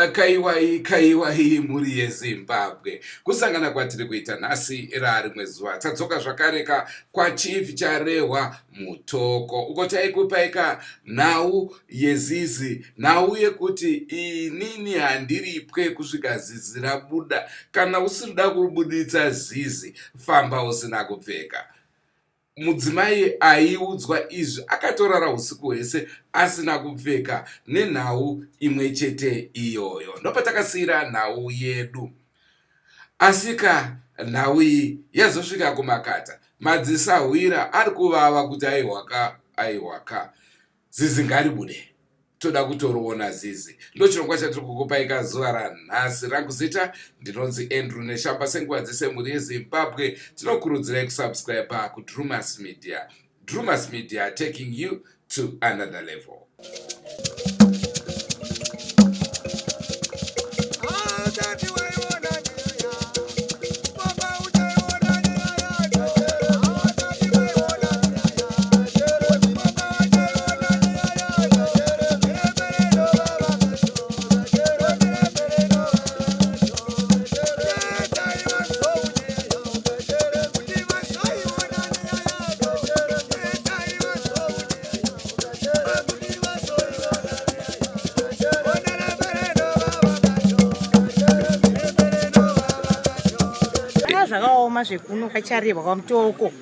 Kaiwai kaiwai mhuri yeZimbabwe, kusangana kwatiri kuita nhasi rarimwe zuva tadzoka zvakare ka kwaChief Charehwa Mutoko uko taikupaika nhau yezizi, nhau yekuti inini handiripwe kusvika zizi rabuda. Kana usirida kubuditsa zizi, famba usina kupfeka. Mudzimai aiudzwa izvi akatorara usiku hwese asina kupfeka nenhau imwe chete iyoyo. Ndopatakasiira nhau yedu. Asika nhau iyi yazosvika kumakata. Madzisahwira ari kuvava kuti aihwaka aihwaka. Zizi ngaribude. Toda kutoriona zizi. Ndochirongwa chatiri kukupaika zuva ranhasi. Rangu zita ndinonzi Andrew Neshamba. Senguva dzese mhuri yeZimbabwe tinokurudzirai kusubscribe kuDrumas Media. Drumas Media taking you to another level. Zvakaoma zvekuno kwacharehwa kwamutoko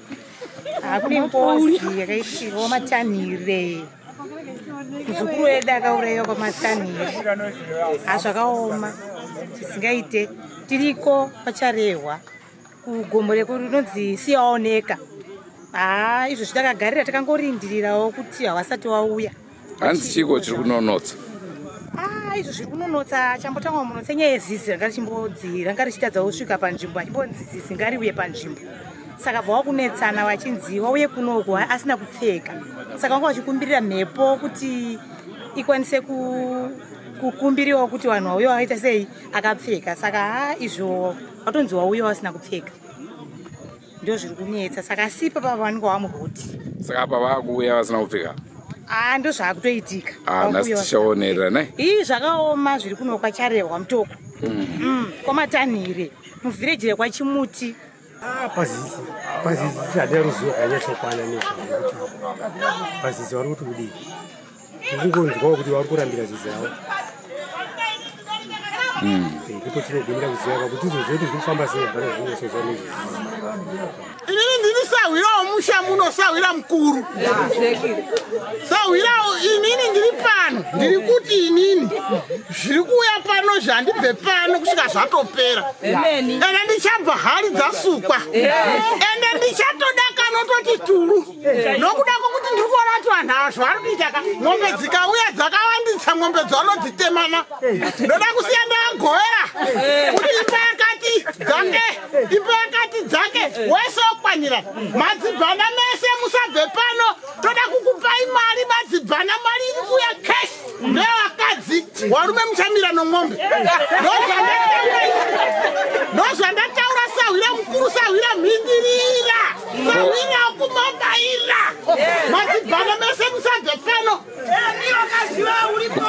hakune ngozi yakaitika kwamatanhire muzukuru wedu akauraiwa kwamatanhire hazvakaoma zvisingaite tiriko kwacharehwa kugomo rekunonzi siyaoneka haa izvo zvitakagarira takangorindirirawo kuti hawasati wauya hanzi chiko chiri kunonotsa ah, izvo zviri kunonotsa chambotanga munotsa nyaya yezizi ranga richimbodzi ranga richitadza kusvika panzvimbo achimbonzi zizi ngariuye panzvimbo saka bva wakunetsana vachinzi wauye kunoku asina kupfeka saka vanga vachikumbirira mhepo kuti ikwanise kukumbiriwa kuti vanhu vauye vakaita sei akapfeka saka ha izvo vatonzi wauye vasina kupfeka ndo zviri kunetsa saka asi ipapa vanenge vamuroti saka apa vakuuya vasina kupfeka aa ndo zvaakutoitika ah, nhasi tichaonerera ne ii zvakaoma zviri kuno kwacharehwa mutoko mm. mm, kwamatanhire muvhireji rekwachimuti ah, pazizi pazizi handina ruzivo rwanyatsokwana nezvazvo kuti pazizi vari kuti kudii Tikungonzwawo kuti vari kurambira zizi ravo. Mm. Eh, ndipo tinogumira kuziva kuti tizoziva kuti zviri kufamba sei hapana zvinonyatsoziva nezvezizi. Inini ndini sahwira womusha muno, sahwira mukuru. Sahwira inini ndiri pano, ndiri kuti inini zviri kuuya pano zvandibve pano kusvika zvatopera. Ende ndichabva hari dzasukwa. Ende ndichatoda kanototi turu. Nokuda kwokuti ndiri kuona kuti vanhu ava zvavari kuita ka mombe dzikauya dzakawandisa mombe dzavanodzitemana ndoda kusiya ndavagovera kuti imba yakati dzake imba yakati dzake wese okwanira madzibvana mese musabve pano toda kukupai mari madzibvana mari iri kuuya cash ndevakadzi warume muchamira nomombe ndozvandataura sahwira mukuru sahwira mhindirira sahwira kumabaira madzibvana mese musabve pano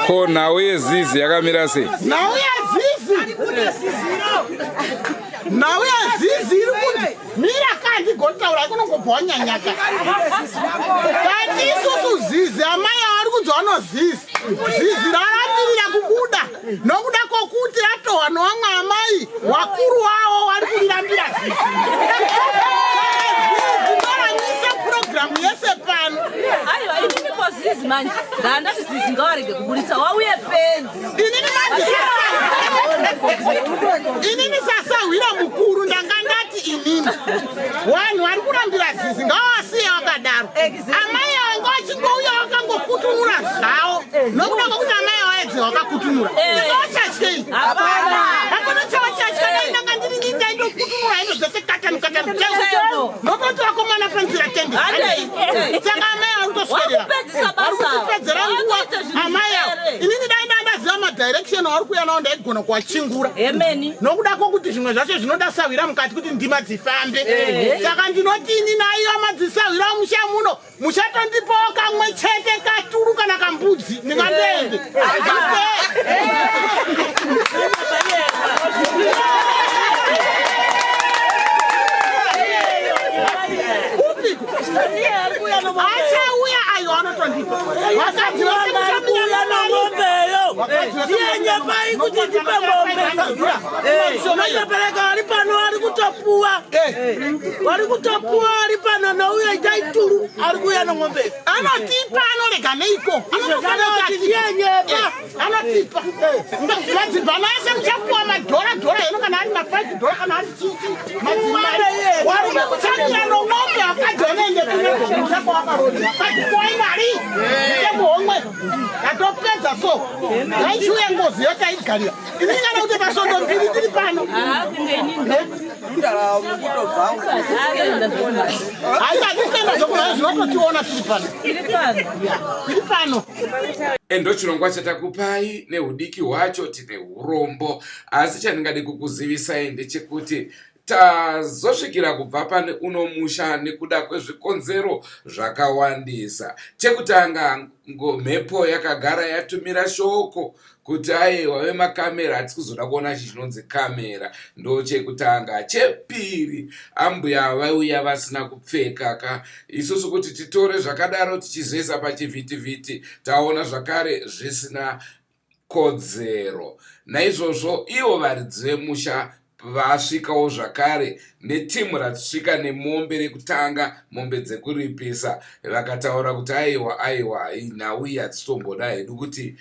ko nhau yezizi yakamira sei nhau yezizi nhau yezizi iri kunzi mira kandi gotaura ikunongobva wanyanyaka kati isusu zizi amai avari kunzi vanozizi zizi rarambirira kubuda nokuda kwokuti ratohwa nowamwe amai wakuru wavo wari kurirambira zizi zizi ndoramisa purogiramu yese pano aiwa inini ko zizi manje ndandati zizi ngawarege kuburitsa wauye penzi inini manje inini sasahwira mukuru ndanga ndati inini vanhu vari kurambira zizi ngavasiye vakadaro amai avo vachingouya vakangokutunura zvavo nokuda kwekuti amai avo vaedze vakakutunura vachatyei hakuna chavachatya dai ndanga ndiri ndini ndaitokutunura ino dzese katanu katanu nokoti vakomana panzira tende saka amai vari kutoswerera vari kutipedzera nguva amai avo inini dai ndandaziva madhai Majekiseni auri kuuya nawo ndaigona kuwachingura. Emeni. Nokuda kwokuti zvimwe zvacho zvinoda sahwira mukati kuti ndima dzifambe. Saka ndinoti ini naiyo madzisahwira musha muno muchatondipawo kamwe chete katuru kana kambudzi ndingandoende. Achauya ayo anotondipa. Vakadzi vese muchamira nomombeyo iye nyepai kuti ndipe mombe notopereka vari pano vari kutopuwa vari kutopuwa vari pano nouyo itai turu ari kuuya nomombe Anotipa anorega neiko? Iye nyepa Anotipa. Madzibhana ese muchapuwa madhora dhora heno kana ari ma5 dhora kana ari chichi. Madzimai. Wari kuchamira nomombe akadzi anoende kune kumusha kwawakarodza. Akadzi puwai mari. Muchemuhomwe. Ndatopedza so. Ngaichiuye ngozi yotaigarira. Ini kana kuti pasvondo mbiri ndiri pano. Hayi hatisi kuenda zvokuraya zvinototiona tiri pano. Tiri pano. Endo chirongwa chatakupai nehudiki hwacho tine urombo, asi chandingade kukuzivisai ndechekuti tazosvikira kubva pane uno musha nekuda kwezvikonzero zvakawandisa. Chekutanga, mhepo yakagara yatumira shoko kuti aiwa vemakamera hatisi kuzoda kuona chi chinonzi kamera. Ndo chekutanga. Chepiri, ambuya vaiuya vasina kupfeka ka, isusu kuti titore zvakadaro tichizoisa pachivhitivhiti taona zvakare zvisina kodzero. Naizvozvo ivo varidzi vemusha vasvikawo zvakare netimu rasvika nemombe rekutanga, mombe dzekuripisa, vakataura kuti aiwa aiwa nhau iyi hatitomboda hedu kuti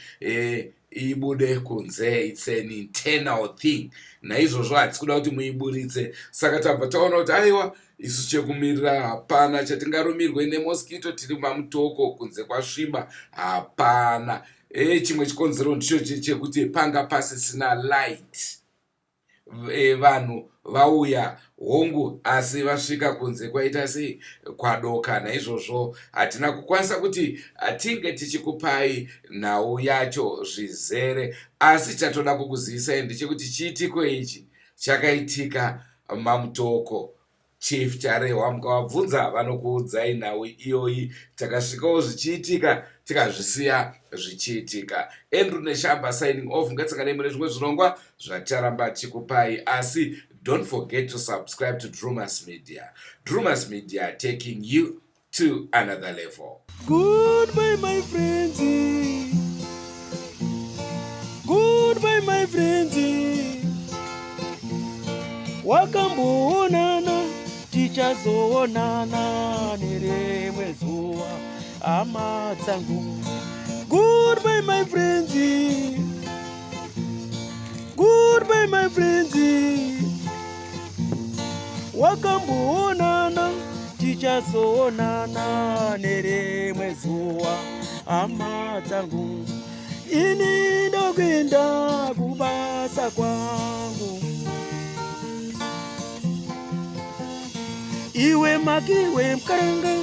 ibude kunze, it's an internal thing, naizvozvo hatisi kuda kuti muiburitse. Saka tabva taona kuti aiwa isu chekumirira hapana chatingarumirwe nemosquito, tiri maMutoko kunze kwasviba hapana. Chimwe chikonzero ndicho chekuti panga pasisina light. Vanhu vauya hongu, asi vasvika kunze kwaita sei, kwadoka. Naizvozvo hatina kukwanisa kuti tinge tichikupai nhau yacho zvizere, asi chatoda kukuzivisai ndechekuti chiitiko ichi chakaitika maMutoko. Chief Charehwa mukavabvunza vanokuudzai nhau iyoyi. Takasvikawo zvichiitika tikazvisiya zvichiitika. Andrew Neshamba signing off. Ngatsanganei mune zvimwe zvirongwa zvaticharamba tichikupai, asi don't forget to subscribe to Drewmas Media. Drewmas Media, taking you to another level. Goodbye my friends. Goodbye my friends. Wakamboonana, tichazoonana nerimwe zuva, hama dzangu. Goodbye my friends. Goodbye my friends. Wakamboonana, tichazoonana nerimwe zuva, hama dzangu. Ini ndokuenda kubasa kwangu. Iwe makiwe mkaranga.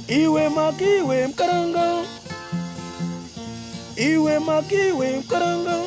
Iwe makiwe mkaranga. Iwe makiwe mkaranga.